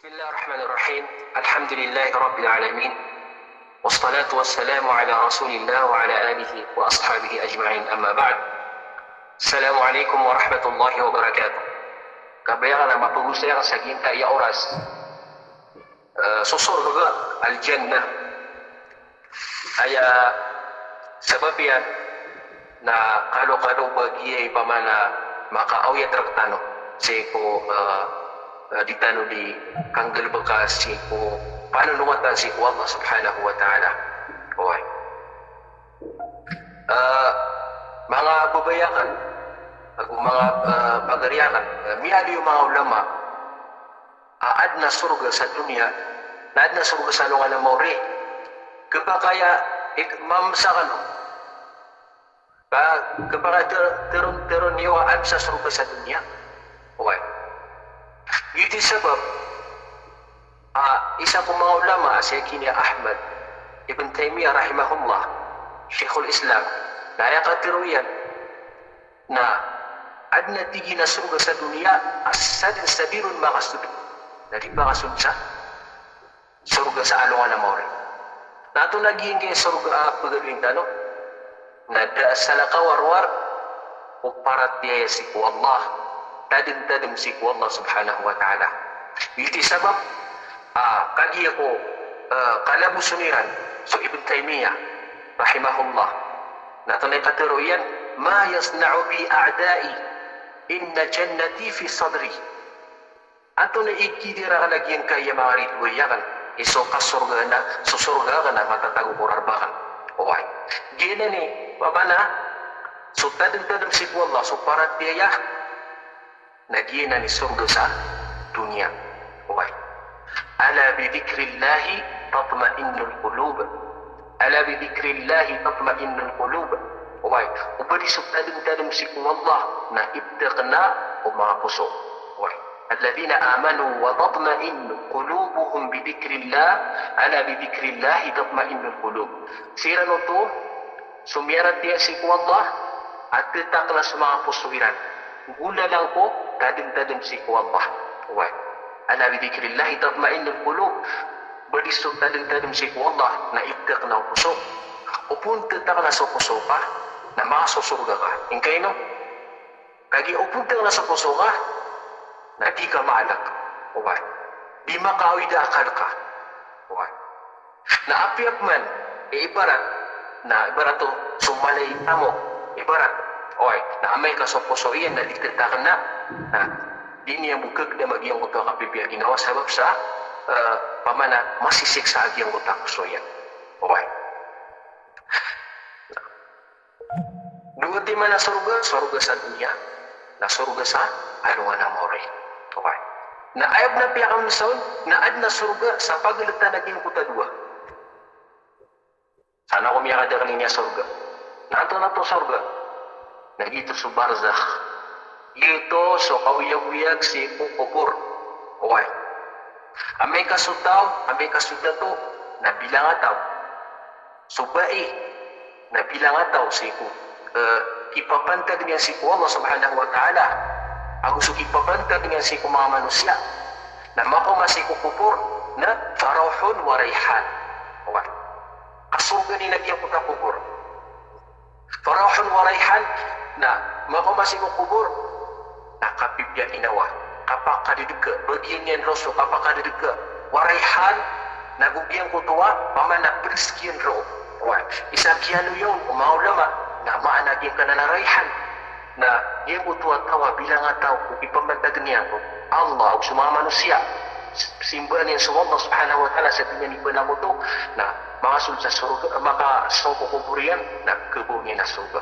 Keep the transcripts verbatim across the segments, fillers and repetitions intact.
بسم الله الرحمن الرحيم. الحمد لله رب العالمين. والصلاة والسلام على رسول الله وعلى آله وأصحابه أجمعين. أما بعد. السلام عليكم ورحمة الله وبركاته. Kabaya ka na mapagosay ka sa giyangkaya oras. Eh, so sorga, al-jannah. Aya sabap iyan na kalo-kalo ba giya i pamana makaawiyat rktano sii ko, eh, eh, di tano di kanggalbka sii ko panonowatan sii ko Allah Subhanahu wa Ta'ala. Oway. Eh, manga babay akn, ago manga, eh, pagari akn, eh, miyaaloy o manga ulama, a adn a sorga sa doniya, na adn a sorga sa alongan a maori. Khapakay a, ik-, mamsa kano. Ka, khapakay a ter-, teron, teron iyo a adn sa sorga sa doniya. Oway. Giyoto i sabap a isa ko manga ulama a si Kenya Ahmad Ibn Taymiyyah rahimahullah, Shaykhul Islam, na aya katharo iyan, na adn a tig iyan a sorga sa doniya a sadn sa di ron makasod, na di makasod sa sorga sa alongan a maori. Na antonaa giyangkai sorga a pagaloyin tano? Na da a salakaw a rowar o paratiyaya sii ko Allah, tadmtadm sii ko Allah Subhanahu wa Ta'ala. Giyoto i sabap a kagiya ko, eh, kalabosan iran so Ibn Taymiyyah rahimahullah. Na antonaa i katharo iyan, "Ma yasna'u bi a'da'i, inna jannati fi sadri." Antonaa i kidir akn a giyangkaya manga ridoay akn, i so kasorga na, so sorga akn na matatago ko rarb akn. Oway. Giyanan i pamana so tadmtadm sii ko Allah, so paratiyaya, na giyanan i sorga sa doniya. Oway. Ala bi dhikrillahi tatma'innul qulub. Ala bi dhikrillahi tatma'innul qulub. Oway. O ba di so tadmtadm sii ko Allah na iptkna o manga poso. Oway. Alladhina amanu wa tatma'innu qulubuhum bi dhikrillah. Ala bi dhikrillahi tatma'innul qulub. Siran oto so miyaratiyaya sii ko Allah a ttakna so manga poso iran. Golalan ko tadmtadm sii ko Allah. Oway. Ala bi dhikrillahi tatma'innul qulub. Ba di so tadmtadm sii ko Allah na iptkna o poso. O phoon ttakna so poso ka, na makasosorga ka. Ingkaino? Kagiya o phoon ttakna so poso ka, na di ka maalk. Oway. Di makaawid a akal ka. Oway. Na apiya pman i ibarat, na ibarat o so mala i tamok, ibarat. Oway, na amay ka so poso iyan na di ttakna, na di niyan bo kagdam a giyangkoto a kapipiya ginawa sabap sa, eh, pamana masisiksa a giyangkoto a poso iyan. Oway. Dowa timan a sorga, sorga sa doniya, na sorga sa alongan a maori. Oway. Na aya pn a piyakamasa on, na adn a sorga sa pagltan a giyangkoto a dowa. Sa na ko miyakadakl ini a sorga. Na antonaa oto sorga? Na giyoto so barzakh. Giyoto so kaoyagoyag sii ko kobor. Oway. Amay ka so taw, amay ka so dato, na bilang a taw. So bai, na bilang a taw sii ko, eh, kipapantag niyan sii ko Allah Subhanahu wa Ta'ala. Ago so kipapantag niyan sii ko manga manosiya. Na makaoma sii ko kobor, na farawhun wa rayhan. Oway. Kasorga niyan a giyangkoto a kobor. Farawhun wa rayhan, na makaoma sii ko kobor, na kapipiya ginawa, kapakadedeka, bagian iyan roo so kapakadedeka. Wa rayhan, na go giyangkoto a pamana prizki iyan roo. Oway. Isa kiyaaloya on o manga ulama, na maana giyangkanan a rayhan na giyangkoto a taw a bilang a taw ko ipapantag niyan ko Allah ago so manga manosiya. Simbaan iyan so Allah Subhanahu wa Ta'ala sa di niyan ipanakoto, na makasold sa sorga, makasold ko kobor iyan, na khabaw niyan a sorga.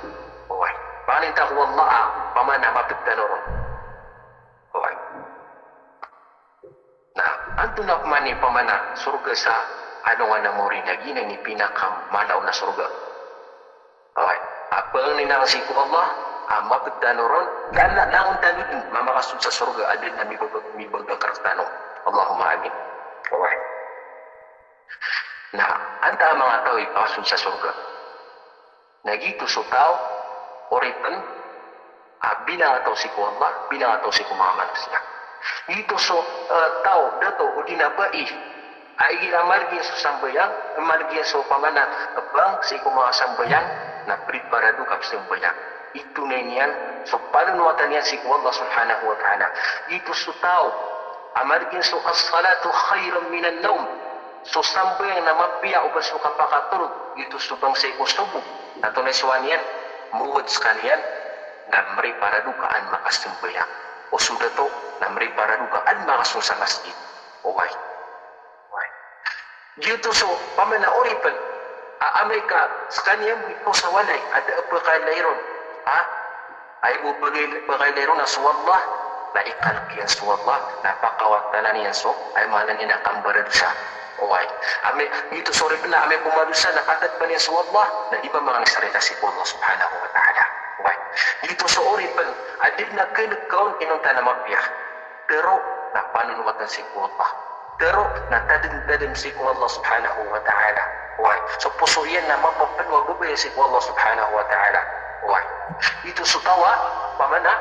Oway. Paninta ko Allah a pamana mapd tano ron. Oway. Na antonaa pman i pamana sorga sa alongan a maori na giyanan i pinakamala on a sorga. Oway. A pangnin akn sii ko Allah a mapd tano ron, ka na langon tano dn mamakasold sa sorga a da dn a mibagak, mibagak rktano. Allahumma amin. Oway. Na antaa manga taw i pakasold sa sorga? Na giyoto so taw, oripn a bilang a taw sii ko Allah, bilang a taw sii ko manga manosiya. Giyoto so, eh, taw, dato, odi na bai a igira margn so sambayang, margn so pamana, bang sii ko manga sambayang, na preparado ka pzambayang. Giyoto na niyan so panonowatan iyan sii ko Allah Subhanahu wa Ta'ala. Giyoto so taw a margn so as-salatu khayrun minan nawm, so sambayang na mapiya o ba so kapakatorog, giyoto so bang sii ko sobo. Na antonaa i sowaan iyan, mowad skaniyan na mriparado ka an makasambayang. O so dato na mriparado ka an makasong sa masjid. Oway. Oway. Giyoto so pamana oripn a amay ka skaniyan bo i taw sa walay a da a pkailay ron. Ha? Aya bo pkailay ron na so Allah, na ikalk iyan so Allah, na pakawatanan iyan so, aya maana niyan na kambaradosa. Oway. Amay, giyoto so oripn na amay ko madosa na katadman iyan so Allah, na di ba mangni sa rida sii ko Allah Subhanahu wa Ta'ala. Oway. Giyoto so oripn a di na knkaon inonta na mapiya. Tero na panonowatan sii ko Allah. Tero na tadmtadm sii ko Allah Subhanahu wa Ta'ala. Oway. So poso iyan na mapapn o babaya sii ko Allah Subhanahu wa Ta'ala. Oway. Giyoto so taw a pamana,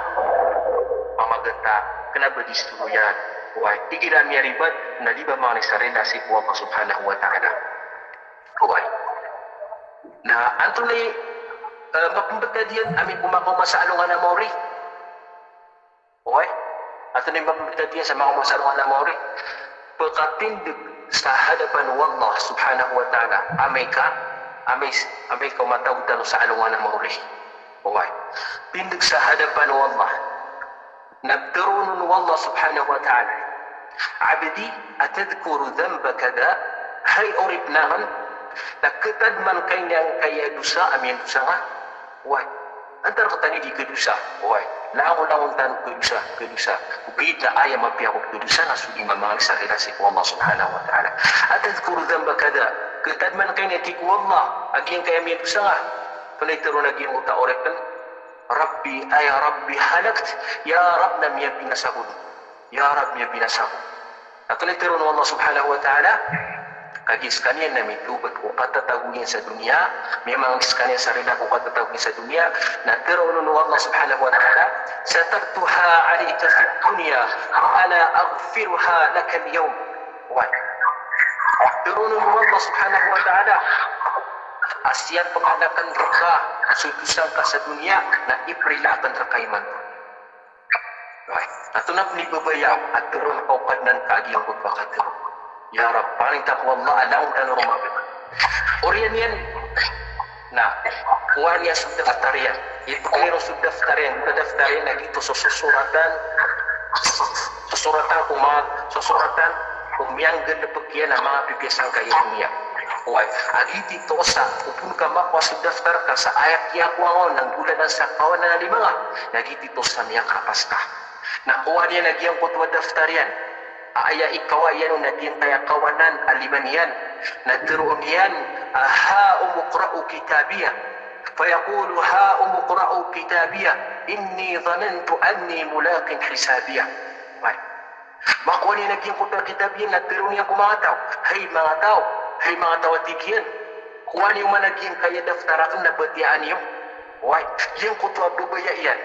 pamaganta, kna ba di sdoroyan. Oway. Igira miyaribat na di ba mangni sa rida sii ko Allah Subhanahu wa Ta'ala. Oway. Na antonaa i, eh, mapmbtad iyan amay ko makaoma sa alongan a maori. Oway. Antonaa i mapmbtad iyan sa makaoma sa alongan a maori? Pkatindg sa hadapan o Allah Subhanahu wa Ta'ala. Amay ka, amay, amay ka matago tano sa alongan a maori. Oway. Tindg sa hadapan o Allah. Na ptharoon o Allah Subhanahu wa Ta'ala, "Abdi, atadhkuru dhanba kadha?" Hay oripn akn, na ktadman ka ini angkaya dosa a miyandosa nga? Oway. Antaa rktano i di kadosa? Oway. Langon-langon tano kadosa, kadosa. Ogaid na aya mapiya ko kadosa na so di mamangni sa rida sii ko Allah Subhanahu wa Ta'ala. "Atadhkuru dhanba kadha?" Ktadman ka ini, tig o Allah, a giyangkaya miyandosa nga? Pn i tharoon a giyangkoto a oripn, "Rabbi, ay Rabbi, halakt." Ya Rabb, na miyabinasa ako. Ya Rabb, miyabinasa ako. Antonaa i tharoon o Allah Subhanahu wa Ta'ala? Kagiya skaniyan na mitawbat ko katatago iyan sa doniya, miyamangni skaniyan sa rida ko katatago iyan sa doniya, na tharoon o Allah Subhanahu wa Ta'ala, "Satartuha alayka fid dunya, wa ana aghfiruha laka al-yawm." Oway. Tharoon o Allah Subhanahu wa Ta'ala a siyapngan akn rka so dosa ngka sa doniya, na iprila akn rka imanto. Oway. Antonaa pn i babaya a tharoon ka o Kadnan ka a giyangkoto a katharo? Ya Rabb, paninta ko Allah a langon tano roo mapd. Oriyan iyan na kowaan iyan so daftar iyan. Ipkhailay ron so daftar iyan, so daftar iyan na giyoto so sosoratan, sosoratan ko manga, sosoratan ko miyanggalbk iyan a manga pipiya sangkaya doniya. Oway, a giyoto i toos a, o pn ka makowa so daftar ka sa aya kiyakowa ngka on na nggolalan sa kawanan a lima nga, na giyoto i toos a miyakapas ka. Na kowaan iyan a giyangkoto a daftar iyan. Aya ikawa iyan on na giyangkaya kawanan a lima niyan. Na tharoon iyan a, "Ha'umu iqra'u kitabiyah." Fayaqulu, "Ha'umu iqra'u kitabiyah. Inni dhanantu anni mulaqin hisabiyah." Oway. Makowa niyan a giyangkoto a kitab iyan na tharoon iyan ko manga taw. Hay manga taw, hay manga taw a tig iyan. Kowaa niyo man a giyangkaya daftar akn na batiyaan iyo. Oway, giyangkoto a babaya iyan.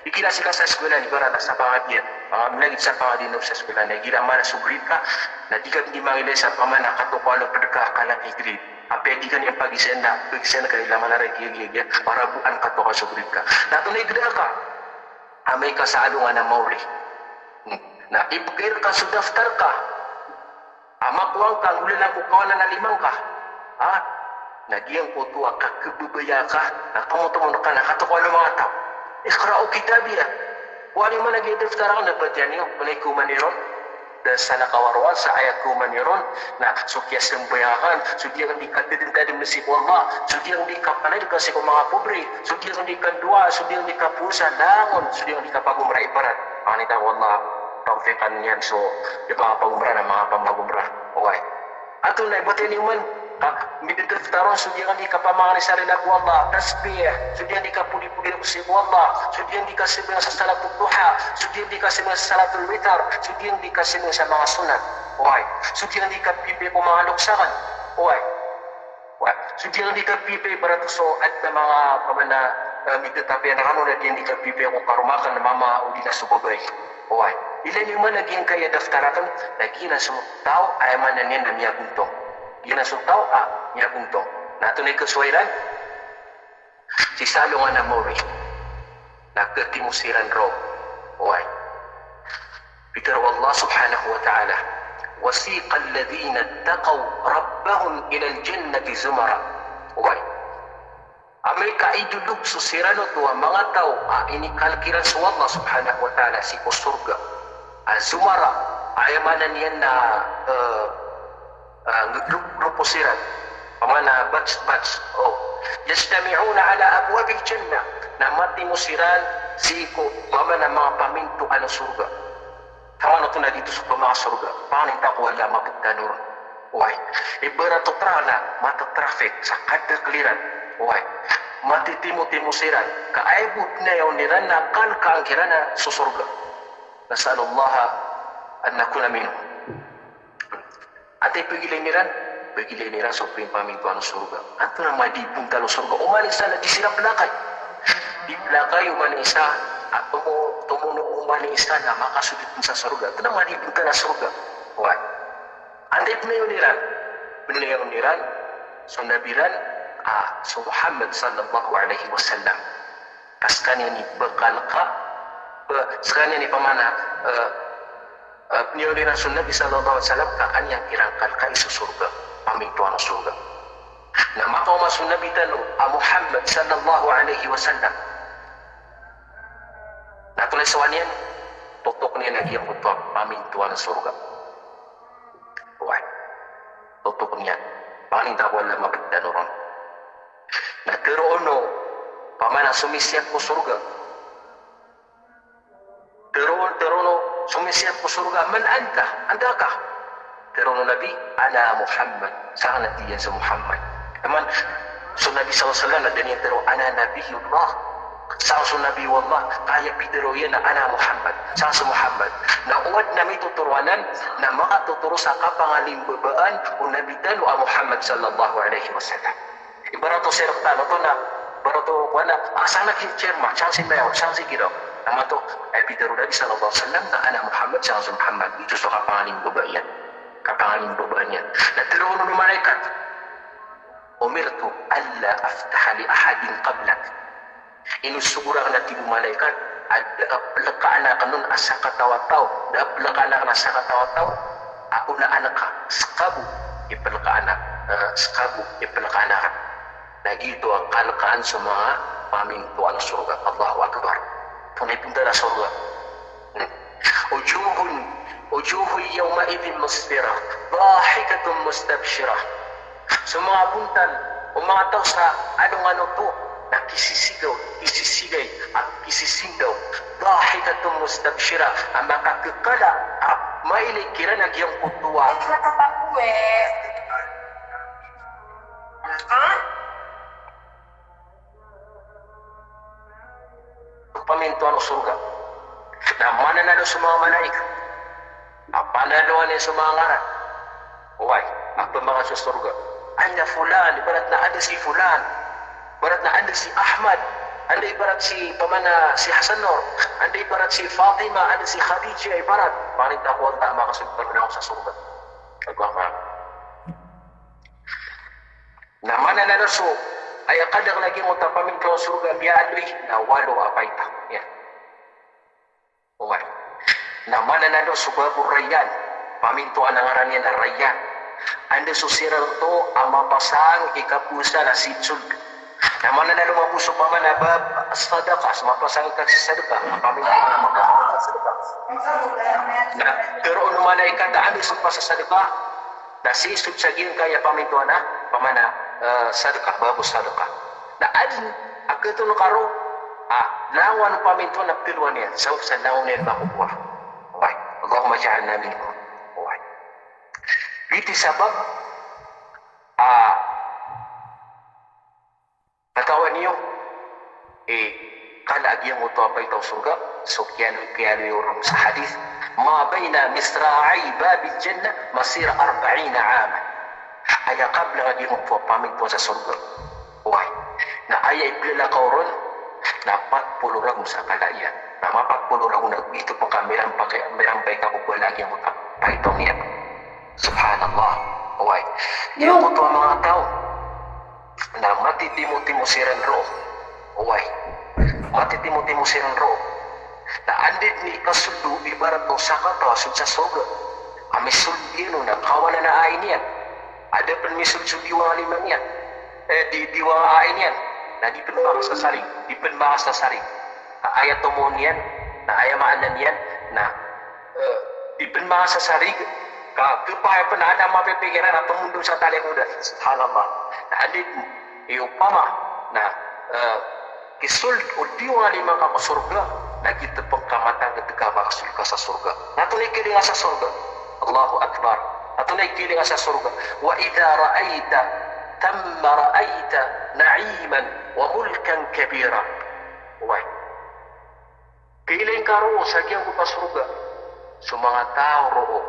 Igira sii ka sa eskwela, ibarat a sa pangadian. Pangadian, sa pangadian o sa eskwela, na igira mala so grade ka, na di ka dn di mangilay sa pamana katokawan o pd ka a kalk i grade. Apiya di ka niyan pagisayn na, pagisayn ka ilay mala rk giya, giya, giya, para bo an katokawan so grade ka. Na antonaa i gda ka? Amay ka sa alongan a maori. Hmm. Na ipkhailay rka so daftar ka. A makowa ngka a nggolalan ko kawanan a lima ngka. Ha? Na giyangkoto a kakhababaya ka, na tomotomon ka na katokawan o manga taw. Iqra'u kitabiyah. Kowaa niyo man a giyangkaya daftar akn na batiyaan iyo, antonaa i khaoma niyo ron? Da sa na kawarowan sa aya khaoma niyo ron, na so kiyasambayang akn, so giyangkaya di katadmtadm sii ko Allah, so giyangkaya di kapanayd ka sii ko manga pobre, so giyangkaya di kandowa, so giyangkaya di kapowasa, langon, so giyangkaya di kapagomra ibarat. Pangni ta ko Allah, tawfiqan iyan so, di pangapagomra na manga pamagomra. Oway. Antonaa i batiyaan iyo man, ka, midadaftar on so giyangkaya di kapamangni sa rila ko Allah, tasbih, so giyangkaya di kapodipodi sii ko Allah, so giyangkaya di kasambayang sa salatul duha, so giyangkaya di kasambayang sa salatul witar, so giyangkaya di kasambayang sa manga sunnat. Oway. So giyangkaya di kapipay ko manga loks akn. Oway. Oway. So giyangkaya di kapipay ibarat so adn a manga pamana, eh, mitatapiyan rkano na giyangkaya di kapipay ko karoma akn a mama odi na so babay. Oway. Ilay niyo man a giyangkaya daftar akn, na giyanan so taw a aya maana niyan na miyagontong. Giyanan so taw a miyagontong. Na antonaa i kasowa iran? Sii sa alongan a mawri. Na khatimo siran roo. Oway. Pitharo o Allah subhanahu wa ta'ala, "Wasiqa alladhina ittaqaw rabbahum ilal jannati zumara." Oway. Amay ka idolog so siran oto a manga taw a inikalk iran so Allah subhanahu wa ta'ala sii ko sorga. A zumara, aya maana niyan na, eh, ah, grup-, grupo siran. Pamana batch-batch. O. Yajtami'una ala abwabil jannah. Na matimo siran sii ko, pamana manga pamintoan o sorga. Pamana oto na giyoto so pamanga sorga. Pangnin ta ko Allah mapagtano ron. Oway. Ibarat o trak na matatraffic sa kadakl iran. Oway. Matitimotimo siran. Ka aya bo pnayawn iran na kalkaan kiran so sorga. Nas'alullaha an nakuna minhum. Antaa i pagilayn iran? Pagilayn iran so piyapamintoan o sorga. Antonaa i madi bontal o sorga? Oman i isa na di siran plakay. Di plakay oman i isa, a tomo-, tomono oman i isa na makasold dn sa sorga. Antonaa i madi bontal a sorga? Oway. Antaa i pnayawn iran? Pnayawn iran so Nabi ran, a, so Muhammad sallallahu alaihi wasallam. Ka skaniyan i pkalka, eh, skaniyan i pamana, eh, eh, pniyawn iran so Nabi sallallahu alaihi wasallam, ka an iyan kiran kalkai so sorga, pamintoan o sorga. Na makaoma so Nabi tano a Muhammad sallallahu alaihi wasallam. Na antonaa i sowaan iyan, totokn iyan a giyangkoto a pamintoan o sorga. Oway. Totokn iyan. Pangnin ta ko Allah mapagtano ron. Na tharoon o, pamana somisiyat ko sorga. Tharoon, tharoon o somisiyat ko sorga, "Man anta?" Antaa ka? Tharoon o Nabi, "Ana Muhammad." Sa aken a tig iyan so Muhammad. Taman, so Nabi sallallahu alaihi wasallam na da niyan tharoon, "Ana Nabiyullah." Sa aken so Nabi o Allah, ka aya pitharo iyan na, "Ana Muhammad." Sa aken so Muhammad. Na o adn a mitotoro anan, na makatotoro sa kapangalimbabaan o Nabi tano a Muhammad sallallahu alaihi wasallam. Ibarat o sirk tano oto na, ibarat o kowan na, ah, sangsi chairman, sangsi mayor, sangsi giraw. Na mato, aya pitharo o Nabi sallallahu alaihi wasallam na ana Muhammad, sangsi Muhammad. Giyoto so kapangalimbaba iyan. Kapangalimbaba niyan. Na tharoon o malaikat, "Umirtu alla aftaha li ahadin qablak." Inosogo rakn, a tig o malaikat, a da a plkaan akn on a sakataw a taw, da a plkaan akn a sakataw a taw a onaan ka, ska bo i plkaan ak, eh, ska bo i plkaan akn. Na giyoto a kalkaan so manga pamintoan o sorga. Allahu Akbar. Antonaa i bontal a sorga? Hmm. Wujuhun, wujuhun yawma'idhin musfirah, dahikatun mustabshirah. So manga bontal o manga taw sa alongan oto na kisisigaw, kisisigay, a kisisindaw. Dahikatun mustabshirah, a makakakala, a mailay kiran a giyangkoto a. Pamintoan o sorga. Na mananalo so manga malaikat. Na panaloan iyan so manga ngaran. Oway, a pmbakan so sorga. Aina fulan, ibarat na anda si fulan. Ibarat na anda si Ahmad. Anda ibarat si pamana si Hasan Nur. Anda ibarat si Fatima, anda si Khadijah, ibarat. Pangnin ta ko Allah a makasold tano sa sorga. Allahu Akbar. Na mananalo so, aya kadakl a giyangkoto a pamintoan o sorga, miyaaloy na walo a paita. Iyan. Oway. Na mananalo so Babur Rayyan, pamintoan a ngaran iyan a Rayyan. Anda so siran oto a mapasang i kapowasa na sii sold. Na mananalo mambo so pamana bab as-sadaqah, so mapasang i kasasadka, pamintoan a mapasang i kasasadka. Na tharoon o malaikat a anda so pasasadka, na sii sold sa giyangkaya pamintoan a, pamana, eh, sadka, babus sadka. Na adn a khatonn ka roo a langowan o pamintoan a ptharoon iyan, sabap sa langon iyan makokowa. Oway. Allahumma ij'alna minhum. Oway. Giyoto i sabap a Katawan iyo, eh, kala a giyangkoto a paita o sorga, so kiyaaloy, kiyaaloy on sa hadith, "Ma baina misra'ay babil jannah masira arba'ina 'aman." Aya kablang a giyangkoto a pamintoan sa sorga. Oway. Na aya iplalakaw ron, na pat polo ragon sa kala iyan. Na mapagpolo ragon a gito pn ka mirampay, mirampay ka ko bala a giyangkoto a paitong iyan. Subhanallah. Oway. Giyangkoto a manga taw na matitimotimo siran roo. Oway. Matitimotimo siran roo. Na anda dn i kasold o ibarat o sakataw a sold sa sorga a misold iyan on a kawanan a ai niyan. A da pn misold so diwang a lima niyan. Eh, di, diwang a ai niyan. Na di pn makasasarig. Di pn makasasarig. Ka aya tomo niyan, na aya maana niyan, na, eh, di pn makasasarig, ka khapakay pn a da mapipikiran a tomondog sa talingod. Subhanallah. Na anda dn i opama na, eh, kisold o diwang a lima ngka ko sorga, na giyoto pn ka matagd ka makasold ka sa sorga. Na antonaa i kilinga sa sorga? Allahu Akbar. Antonaa i kilinga sa sorga? Wa idha ra'aita thamma ra'aita na'iman wa mulkan kabira. Oway. Kiling ka roo sa giyangkoto a sorga. So manga taw roo.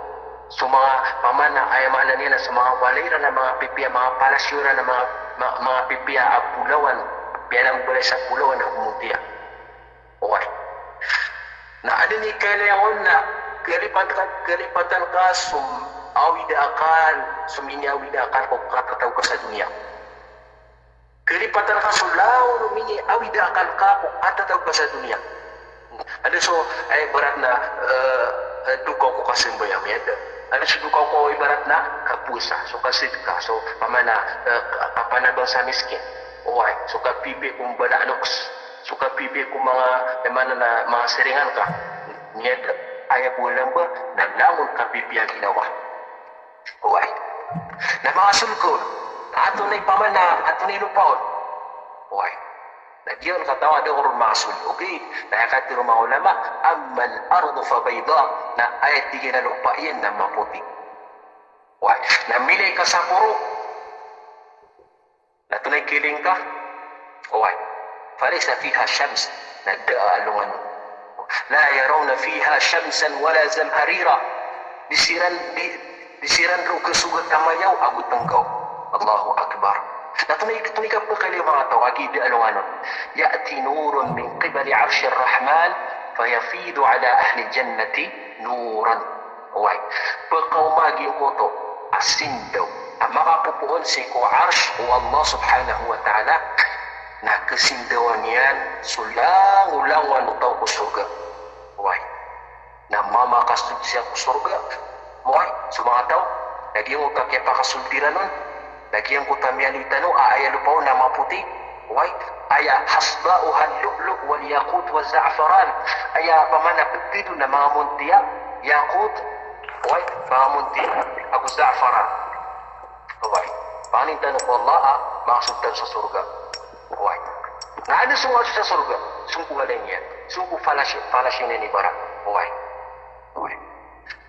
So manga pamana, aya maana niyan na so manga walay iran a manga pipiya, manga palasyo iran a manga, ma-, manga pipiya a bolawan. Piyanangbalay sa bolawan a gomotiya. Oway. Na aden i kailangan on na kalipat ka, kalipatan ka so awid a akal, so miniawid a akal ko katataw ka sa doniya. Kalipatan ka so langon o miniawid a akal ka ko katataw ka sa doniya. Anda so, ay, ibarat na, eh, eh, dokaw ko kasambayang, miyada. Anda so dokaw ko ibarat na kapowasa, so kasadka, so pamana, eh, ka-, kapanabang sa miskin. Oway, so kapipiya ko mbala a loks. So kapipiya ko manga, eh, maana na manga siringan ka. Miyada, aya bo a lamba na langon kapipiya a ginawa. Oway. Na manga sorga on, antonaa i pamana, antonaa i lopa on? Oway. Na giya on kataw a da ko ron makasold. Ogaid na aya katharo o manga ulama, ammal ardu fa bayda, na aya tig iyan a lopa iyan na mapoti. Oway. Na milay ka sa poro. Na antonaa i kiling ka? Oway. Falaysa fiha shams, na da a alongan on. La yarawna fiha shamsan wala zamharira. Di siran, di, di siran roo kasogat a mayaw ago tnggaw. Allahu Akbar. Na antonaa i, antonaa i kapakailay o manga taw a giya da a alongan on? Ya'ti nurun min qibali arshir rahman fayafidu ala ahlil jannati nuran. Oway. Pkaoma giyangkoto a sindaw a makapopoon sii ko Arsh o Allah Subhanahu wa Ta'ala, na kasindawan iyan so langolangon o taw ko sorga. Oway. Na mamakasold siya ko sorga. Oway, so manga taw, na giyangkoto a kiyapakasold iran on. Na giyangkoto a miyaaloy tano a aya lopa on na mapoti. Oway, aya hasba'uha al-lu'lu' wal-yaqut waz-za'faran. Aya pamana ptd on na manga montiya, yaqut, oway, manga montiya ago za'faran. Oway, pangnin tano ko Allah a makasold tano sa sorga. Oway. Na anda so makasold sa sorga? Song ko walay niyan. Song ko falas, falas iyan ibarat. Oway. Oway.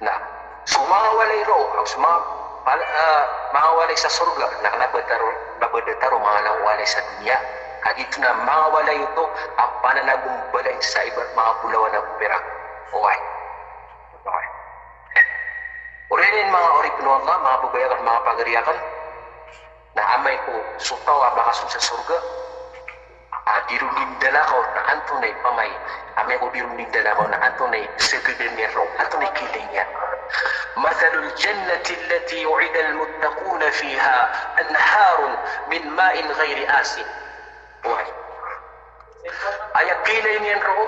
Na so manga walay roo, ago so manga pal-, ah, manga walay sa sorga, na kna ba taro, kna ba da taro manga walay sa doniya. Kagiya na manga walay oto a pananagombalay sa ibarat manga bolawan ago pirak. Oway. Oway. Oriyan iyan manga oripn o Allah, manga babay akn, manga pagari akn. Na amay ko so taw a makasold sa sorga a di ron indalakaw na antonaa i pamay, amay ko di ron indalakaw na antonaa i sagadan iyan roo, antonaa i kiling iyan. Mathalul jannati allati wu'idal muttaquna fiha anharun min ma'in ghayri asin. Oway. Aya kiling iyan roo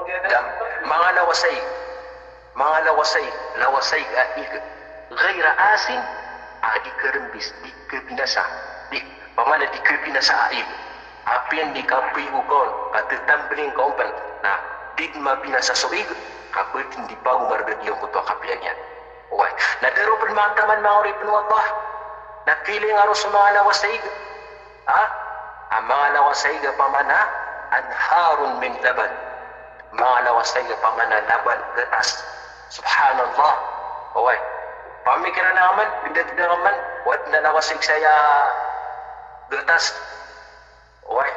na manga lawasayg, manga lawasayg, lawasayg a ig, ghayra asin, a di karmbis, di kabinasa, di, pamana di kabinasa a ig. Apiya di kapigo ka on, ka tatambling ka on pn, na di dn mabinasa so ig, ka ba dn di pagomarga giyangkoto a kapiya niyan. Oway. Na da roo pn manga taman, manga oripn o Allah, na kilinga roo so manga lawasayg. Ha? A manga lawasayg a pamana anharun min laban. Manga lawasayg a pamana laban, gatas. Subhanallah. Oway. Pamikiran ka man, pindadada ka man, o adn a lawasayg saya gatas. Oway.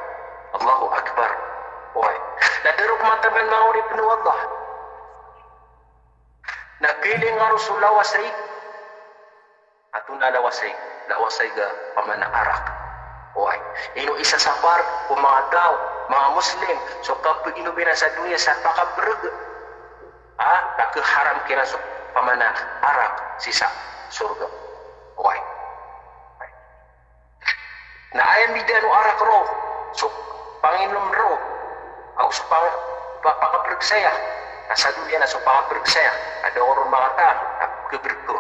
Allahu Akbar. Oway. Na da roo pman taman, manga oripn o Allah, na kilinga roo so lawasayg. Antonaa lawasayg? Lawasayg a pamana arak. Oway. Ino isa sa par ko manga taw Manga Muslim, so kapaginom iran sa doniya sa pakabrg, ha, na khaharam kiran so pamana arak sii sa sorga. Oway. Na aya midan o arak roo so panginom roo, ago so pang-, pa-, pakabrg saya. Na sa doniya na so pakabrg saya, na da ko ron makataan, na kabrg ko.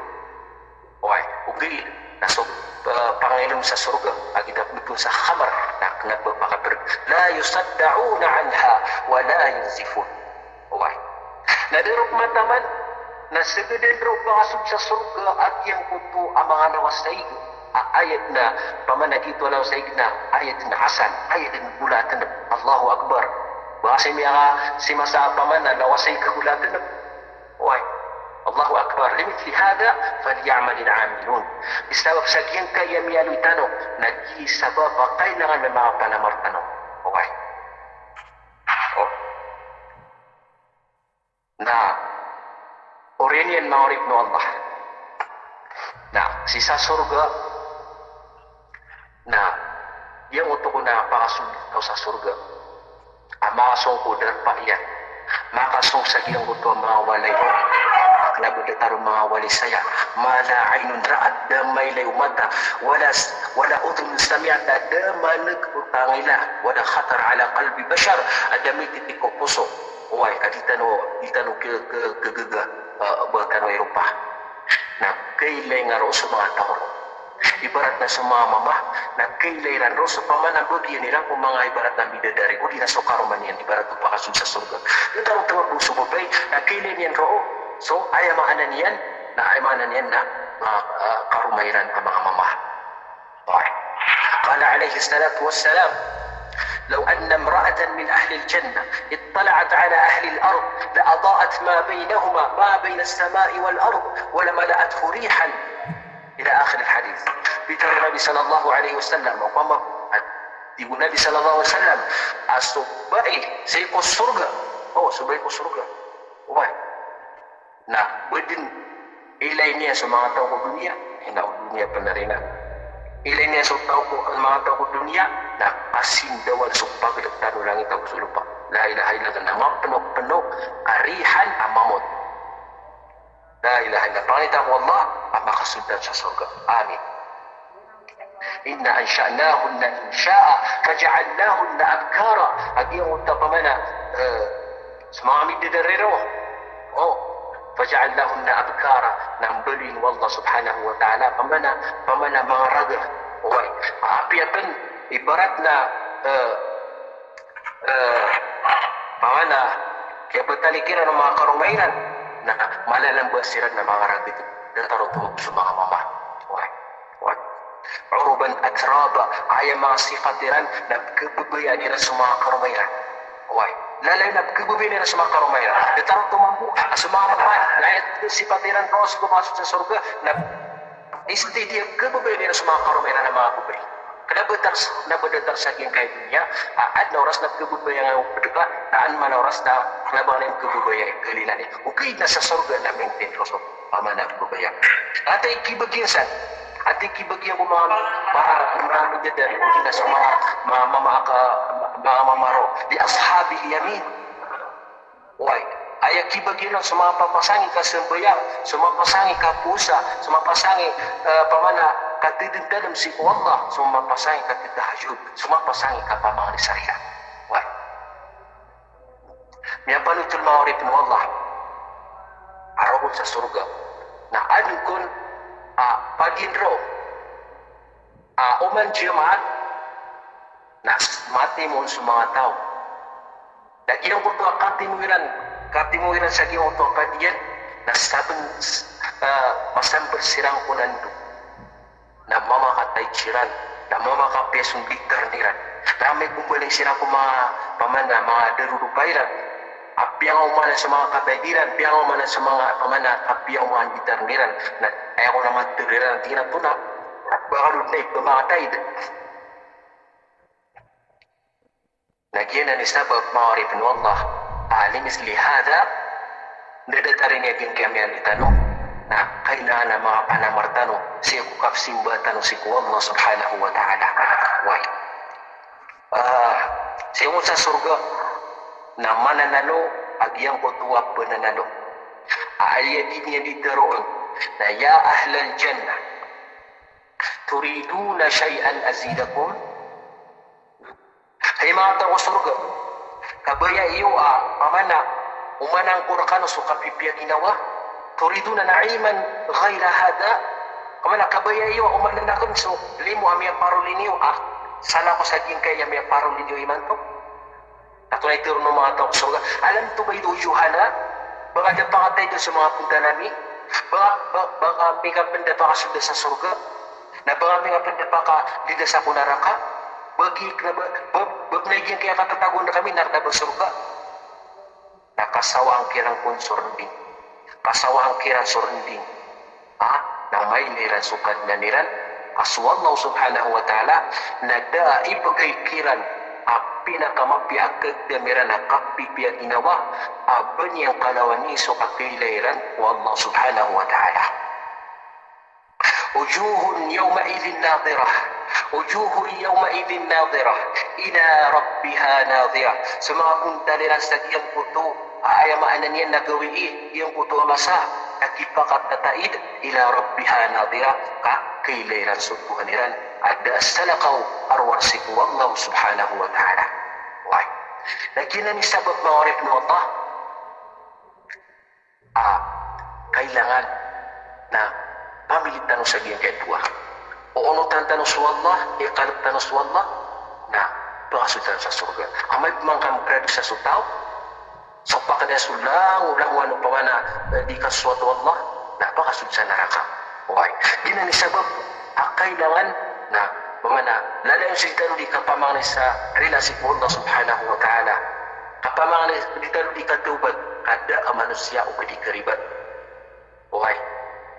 Oway, ogaid na so, eh, panginom sa sorga a gii da pmbtowan sa khamr, na kna ba pakabrg. La yusaddauna anha wa la yunzifun. Oway. Na da roo pman taman na sgdn roo pakasold sa sorga a giyangkoto a manga lawas a ig a aya dn a pamana gioto a lawas a ig na aya dn a asal, aya dn a gola a tnb. Allahu Akbar. Ba sii miyaka, sii masa a pamana lawas a ig a gola a tnb. Oway. Allahu Akbar. Limithli hadha falyamalil amilun. Sabap sa giyangkaya miyaaloy tano, na gii sabap a kailangan a manga panamar tano. Oway. O. Na oriyan iyan, manga oripn o Allah. Na sii sa sorga, na giyangkoto kon a pakasold sa sorga a makasong ko darpa iyan, makasong sa giyangkoto a manga walay, kna ba datar o manga walay saya, ma la aynun ra'at, da mailay o mata, wala s-, wala udhunun sami'at, da maneg o tangila, wala khatara ala qalbi bashar, a da mititi ko poso. Oway, a di tano, di tano ke, ke, ke, ke, ke, eh, ba tano iropa. Na kailay nga roo so manga taw roo. Ibarat na so manga mama, na kailay iran roo so pamana bagian iran ko manga ibarat na bidadari, odi na so karoma niyan, ibarat o pakasold sa sorga. Datar o tawag o so babay, na kailay niyan roo so, aya maana niyan, na aya maana niyan na, na, eh, karoma iran a manga mama. Qala alayhis salatu wassalam, law anna imra'atan min ahlil jannah ittala'at ala ahlil ard la ada'at ma baynahuma, ma baynas sama'i wal ard, wa la mala'athu rihan. Ila akhiril hadith. Pitharo o Nabi sallallahu alayhi wasallam, opama, tig o Nabi sallallahu alayhi wasallam, a so bai sii ko sorga. O, so bai ko sorga. Oway. Na ba dn ilay niyan so manga taw ko doniya, na o doniya pn a rinan. Ilay niyan so taw ko, manga taw ko doniya, na kasindawan so pagltan o langit ago so lopa. La ilaha illallah, na mapnopno a rihan a mamot. La ilaha illallah. Pangni ta ko Allah a makasold sa sorga. Amin. Inna ansha'nahunna insha'a faja'alnahunna abkara. A giyangkoto a pamana, eh, so manga midadari roo. O, faja'alnahunna abkara. Na mbaloyin o Allah subhanahu wa ta'ala pamana, pamana manga raga. Oway. Apiya pn ibarat na, eh, eh, pamana, kiyabatali kiran o manga karoma iran, na malalamba siran na manga raga. Datar o tawag so manga mama. Oway. Oway. Uruban atraba, aya manga sipat iran na pkhababayaan iran so manga karoma iran. Oway. Lalayon a pkhababayaan iran so manga karoma iran. Datar o tawag so manga mama, na aya sipat iran roo so makasold sa sorga, na Instead a pkhababayaan iran so manga karoma iran a manga babay. Kna ba datar s-, kna ba datar sa giyangkai a doniya, a, adn a oras na pkhababayaan ka o pd ka, na adn man a oras na kna ba ngka pkhababayaan ka linan iyan. Ogaid na sa sorga na maintain roo so pamana babaya. Antaa i kibagian san? Antaa i kibagian ko manga, manga, manga midadari, odi na so manga, manga mama ka, manga mama roo. Li ashabil yamin. Oway, aya kibagian on so mapapasang i kasambayang, so mapasang i kapowasa, so mapasang i, eh, pamana katadmtadm sii ko Allah, so mapasang i katatahajuud, so mapasang i kapamangni sa riya. Oway. Miyapanothol, manga oripn o Allah, a roo kon sa sorga. Na adn kon, ah, pagin roo. Ah, oman Jumaat, na s-, matimo on so manga taw. Na giyangkoto a katimo iran, katimo iran sa giyangkoto a padiyan, na sabn, s-, ah, masambr siran ko nando. Na mamakataid siran, na mamakapiya so nggitarn iran. Na amay ko mbaling siran ko manga, pamana, manga darodopa iran. Apiya nga oman so manga kataid iran, apiya nga oman so manga, pamana, apiya nga oman nggitarn iran. Na aya ko na matr iran, tig iran oto na, ba kano dn i ba makataid. Na giyanan i sabap, manga oripn o Allah, a limithli hadha, na datar iyan a giyangkaya miyaaloy tano, na kailangan a makapanamar tano sii ko kapsimba tano sii ko Allah subhanahu wa ta'ala. Oway. Ah, Sii ko sa sorga na mananalo a giyangkoto a pananalo. A aya dii niyan di tharoon na, "Ya ahlal jannah, turiduna shay'an azidakum?" Hay manga taw ko sorga, kabaya iyo a, pamana, omanan ko rkano so kapipiya ginawa? Turiduna na'iman ghayra hadha? Pamana, kabaya iyo a omanan akn so limo a miyaparoli niyo a salakaw sa giyangkaya miyaparoli niyo imanto? Na tonaa i tharoon o manga taw ko sorga, "Alam tubayyid wujuhana?" Ba nga da pakataydn so manga pntan ami? Ba nga, ba, ba nga, ba nga pn da pakasold sa sorga? Na ba nga pn da pakalilasa ko naraka? Ba giyangkai, ba, ba, ba pn a giyangkai a katatagoan rkami na rkna ba sorga? Na kasawaan kiran kon so rnding. Kasawaan kiran so rnding. Ha? Na mailay iran so Kadnan iran, ka so Allah subhanahu wa ta'ala, na da a ipgay kiran a pinakamapiya a kagdam iran a kapipiya ginawa, a ba niyan kalawani so kakailay iran ko Allah subhanahu wa ta'ala. Wujuhun yawma'idhin nadhirah. Wujuhun yawma'idhin nadhirah. Ila rabbiha nadhirah. So manga bontal iran sa giyangkoto a aya maana niyan na gawii, giyangkoto a masa a kipakatataid, ila rabbiha nadhirah, ka kailay iran so Tuhan iran a da a salakaw a rowar sii ko Allah subhanahu wa ta'ala. Wai. Na giyanan i sabap, manga oripn o Allah, a kailangan na pamilid tano sa giyangkai a dowa. O onotan tano so Allah, ikalk tano so Allah, na pakasold tano sa sorga. Amay pman ka mkhadosa so taw, so pakada so langolangowan o pamana, eh, di kasosoat o Allah, na pakasold sa naraka. Oway. Giyanan i sabap a kailangan na, pamana, lalayon sii tano di kapamangni sa rila sii ko Allah subhanahu wa ta'ala. Kapamangni sii tano di katawbat, ka da a manosiya o ba di karibat. Oway.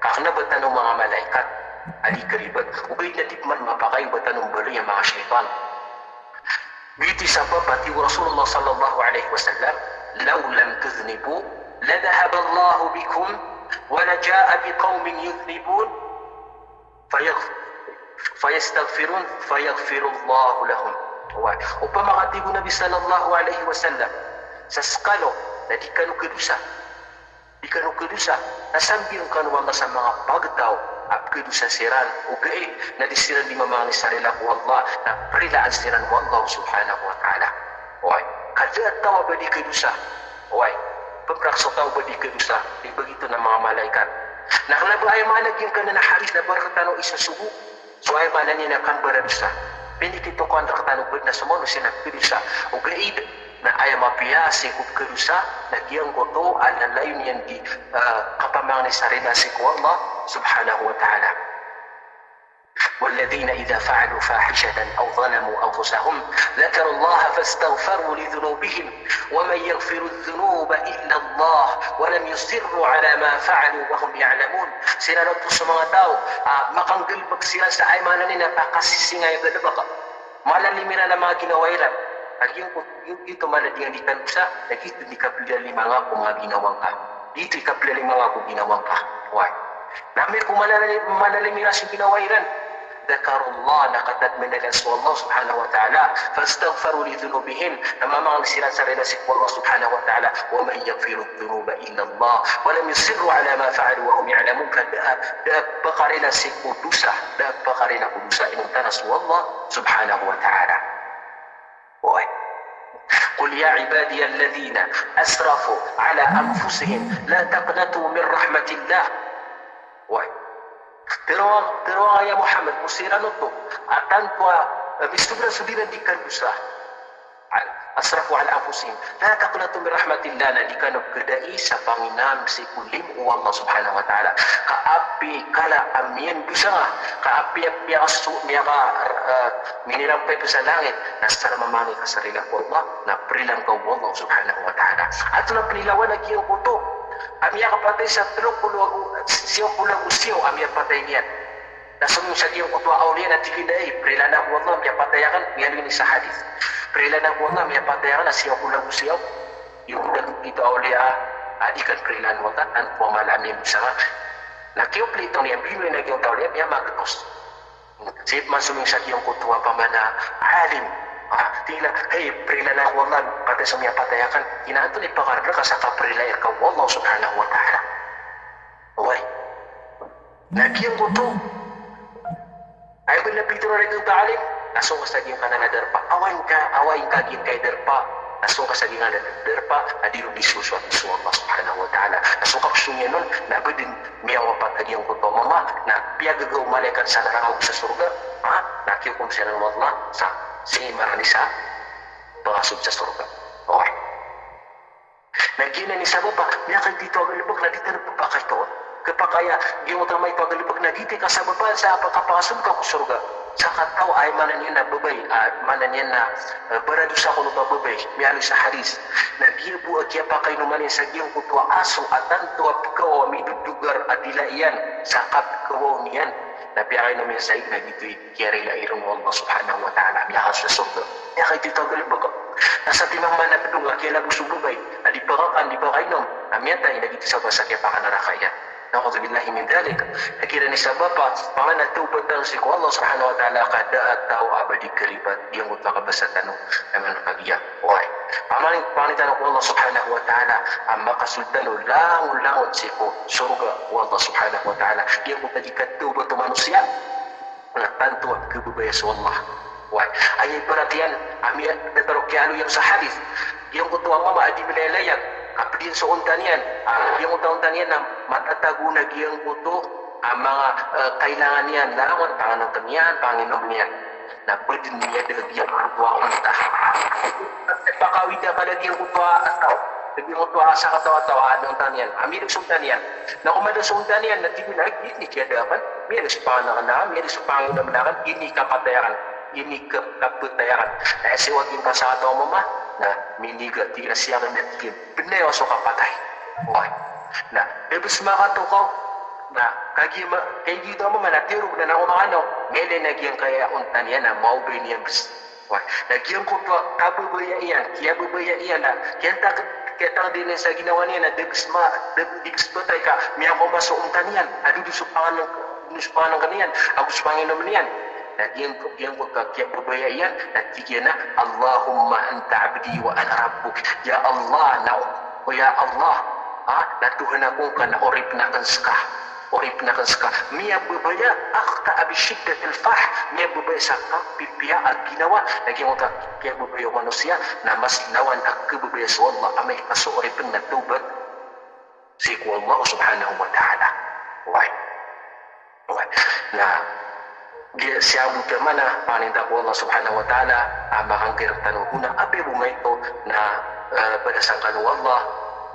Ka kna ba tano manga malaikat a di karibat. Ogaid na di pman mapakay o ba tano mbaloy a manga shaytan. Giyoto i sabap a tig o Rasulullah sallallahu alaihi wasallam, "Law lam tudhnibu, ladhahaba Allahu bikum, wa laja'a biqawmin yudhnibun, fayagh-, fayastaghfirun, fayaghfirullahu lahum." Oway. Opama ka, tig o Nabi sallallahu alaihi wasallam, sa skano na di kano khadosa, di kano khadosa, na sambiyang kano o Allah sa manga pagtaw a pkhadosa siran, ogaid na di siran di mamangni sa rila ko Allah, na prilaan siran o Allah subhanahu wa ta'ala. Oway, ka da a taw a ba di khadosa. Oway, pmrak so taw a ba di khadosa, di bagito na manga malaikat. Na kna ba aya maana giyangkanan a hadith na ba rktano isasogo. So aya maana niyan na kambaradosa. Pinikitokaan rktano badn a so manosiya na pkhadosa. Ogaid na aya mapiya sii ko pkhadosa na giyangkoto a lalayon iyan di, ah, kapamangni sa rila sii ko Allah subhanahu wa ta'ala. والذين إذا فعلوا فاحشة أو ظلموا أنفسهم ذكروا الله فاستغفروا لذنوبهم ومن يغفر الذنوب إلا الله ولم يصروا على ما فعلوا وهم يعلمون. Siran oto so manga taw a makanggalbk siran sa aya maana niyan na pakasisingay a galbk. Malalim iran a manga ginawa iran. A giyangkoto, giyoto maana niyan di khadosa, na giyoto i kaplalima ngka ko manga ginawa ngka. Giyoto i kaplalima ngka ko ginawa ngka. Oway. Na amay ko malalim, malalim iran so ginawa iran, dhakarullah, na katadman iran so Allah subhanahu wa ta'ala. Fastaghfaru li dhunubihim, na mamangni siran sa rila sii ko Allah subhanahu wa ta'ala. Wa man yaghfiru dhunuba illa Allah. Wa lam yusirru ala ma fa'alu wa hum ya'lamun. Ka da a, da a pkarila sii ko dosa, da a pkarila ko dosa, inonta na so Allah subhanahu wa ta'ala. Oway. Qul ya ibadiyalladhina asrafu ala anfusihim la taqnatu min rahmatillah. Oway. Tharoa, tharoa ngka ya Muhammad ko siran oto a tanto a, eh, misobra so dii ran di khadosa. Al-, asrafu ala anfusihim. La taqnatu min rahmatillah, na di kano khadai sa panginam sii ko limo o Allah subhanahu wa ta'ala. Ka apiya kala a miyandosa ngka, ka apiya, apiya so, miyaka, eh, minirampay pn sa langit, na asar mamangni ka sa rila ko Allah, na prilaan ka o Allah subhanahu wa ta'ala. Antonaa pn i lawan a giyangkoto a miyakapatay sa tlo polo ago, siyaw polo ago siyaw a miyapatay niyan. Na somiyong sa giyangkoto a awliya na tig iyan a, "Prilaan ako o Allah, miyapatay akn." Miyaaloy niyan sa hadith. "Prilaan ako o Allah, miyapatay akn a siyaw ako lago siyaw." Iyo, da giyoto a awliya a di kano prilaan o Allah, tanto a mala a miyandosa ngka. Na kiyoplito niyan, binoy na giyangkoto a awliya, miyamagkos. Sii pman somiyong sa giyangkoto a pamana alim. Ah, tig iyan a, hay, prilaan ako o Allah, katii so miyapatay akn. Ino antonaa i pakararaka sa kaprilaan ka o Allah subhanahu wa ta'ala? Oway. Na giyangkoto, aya ba na pitharo iyan rktano a alim, na song ka sa giyangkanan a darpa. Oway ka, oway ka giyangkai darpa. Na song ka sa giyangkanan a darpa a di ron di sosoat so Allah subhanahu wa ta'ala. Na so kapsong iyan on, na ba dn miyawapat a giyangkoto a mama, na piyagagaw o malaikat sa naraka ago sa sorga. Ha? Na kiyokom siran o Allah sa sii marani sa pakasold sa sorga. Oway. Na giyanan i sabap a miyakaito a galbk na di tano pphakaitoon. Khapakay a giyangkoto a maito a galbk na giyoto i kasabapan sa kapakasold ka ko sorga. Sa kataw a aya maana niyan na babay, a, maana niyan na, eh, baradosa kon oto a babay, miyaaloy sa hadith. Na giya bo a kiyapakainoman iyan sa giyangkoto a aso a tanto a pkawaw a midodogar a dila iyan sa kapkawaw niyan. Na piyakainom iyan sa ig na giyoto i kiyarila iron o Allah subhanahu wa ta'ala, miyakasold sa sorga. Miyakaito a galbk. Na satiman man a pd on a kiyalagoy so babay a di pakakan, di pakainom, na miyatay, na giyoto i sabap sa kiyapakanaraka iyan. Na'udhubillahi min dhalik. Na giyanan i sabap a pangnin a tawbat tano sii ko Allah subhanahu wa ta'ala ka da a taw a ba di karibat. Giyangkoto a kabasa tano, na man kagiya. Oway. Pangnin, pangnin tano ko Allah subhanahu wa ta'ala a makasold tano langon-langon sii ko sorga o Allah subhanahu wa ta'ala. Giyangkoto a di katawbat o manosiya na tanto a pkhababaya so Allah. Oway. Aya ibarat iyan a miya, datar o kiyaaloy iyan sa hadith. Giyangkoto a mama a di mlalayag, a pd iyan so onta niyan. A, giyangkoto a onta niyan na matatago na giyangkoto a manga, eh, kailangan iyan, langon, pangnngkn iyan, panginom iyan. Na ba dn miyada giyangkoto a onta. Pakawida ka da giyangkoto a taw. Giyangkoto a sakataw a taw a onta niyan. A miyada so onta niyan. Na ko mada so onta niyan, na tig iyan a, giya ini kiyada akn, miyada so pangnngkn akn, miyada so panginom akn, ini kapatay akn, ini ka-, kapatay akn. Na aya siyowa giyangkoto a sakataw a mama, na miniga, tig iyan a sii akn, na tig iyan, bnar iyo so kapatay. Oway. Na, da bs makatokaw, na, kagiya ma-, kagiya oto a mama na tig iyan a, na ko makano, miyailay na giyangkaya onta niyan, na maobay niyan bs. Oway. Na giyangkoto a kababaya iyan, kiyababaya iyan na, kiyatang-, kiyatangkd iyan sa ginawa niyan na da bs ma-, da, di bs matay ka miyakaoma so onta niyan, a dodo so pangnngkn, dodo so pangnngkn iyan, ago so panginom iyan. Na giyangko-, giyangkoto a kiyababaya iyan, na tig iyan a, "Allahumma anta abdi wa ana rabbuk." Ya Allah, na, o ya Allah, ha, na Tohan ako ngka, na oripn akn ska. Oripn akn ska. Miyababaya, akhta'a bi shiddatil farh. Miyababaya sa kapipiya a ginawa. Na giyangkoto a kiyababaya o manosiya na mas lawan a khababaya so Allah amay ka so oripn na tawbat sii ko Allah subhanahu wa ta'ala. Oway. Oway. Na giya sii a bo taman a pangnin ta ko Allah subhanahu wa ta'ala a makangkir tano ko na apiya bo maito na, eh, balasan kano o Allah.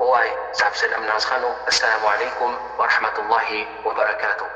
Oway, sapsalam na skano. Assalamu alaikum warahmatullahi wabarakatuh.